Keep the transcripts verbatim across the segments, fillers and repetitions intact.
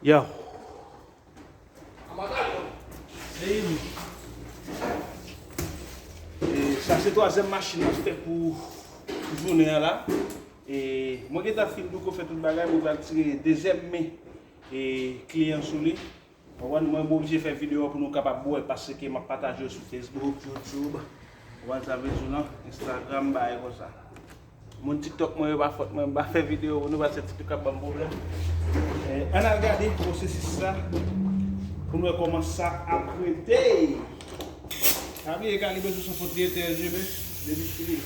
Yo. E, e, sa se twazyèm machin mwen fè pou, pou jounen an la. E, mwen gentan fin douko fè tout bagay, mwen pral tire dezyèm men, e, kliyan sou li. Konprann? Mwen, mwen oblije fè videyo pou nou kapab wè, paske m ap pataje yo sou Facebook, YouTube. Konprann sa m vle di w lan? Instagram, bagay konsa. Moun TikTok mwen yo pa fòt mwen, m pa fè videyo pou nou, paske TikTok ap ban m pwoblèm. Eh, ann al gade pwosesis la, pou nou wè kòman sa ap rete. Pa bliye, Kalibre sou son fòt li ete, L G B, depi chili.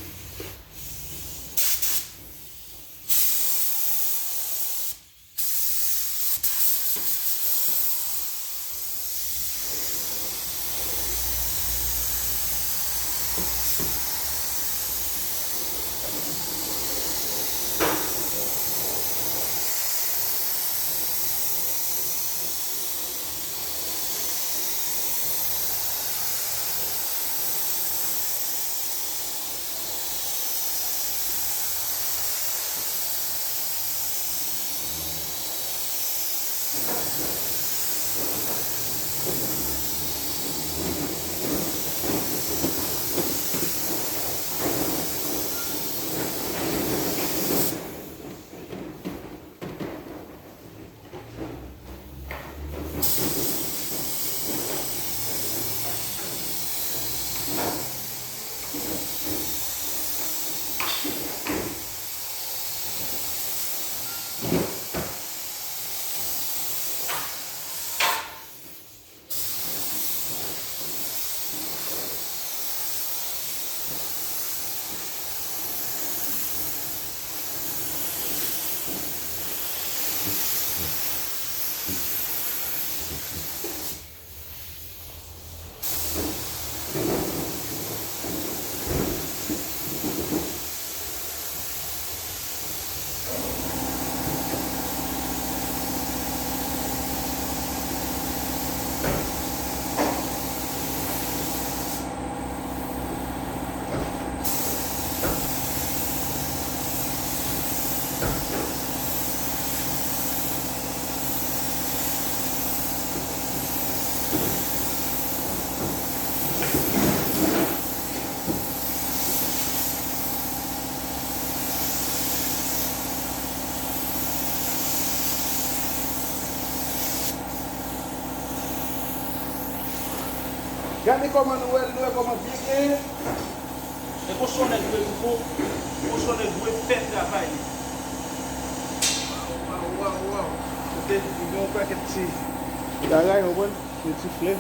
Gade kòman nou wè l, nou wè kòman byen genyen. E konsa w nèg dwe douko, konsa w nèg dwe fè travay li. Waw, waw, waw, waw. Kote, li gen yon pakèt ti bagay, w konprann? Ti flè.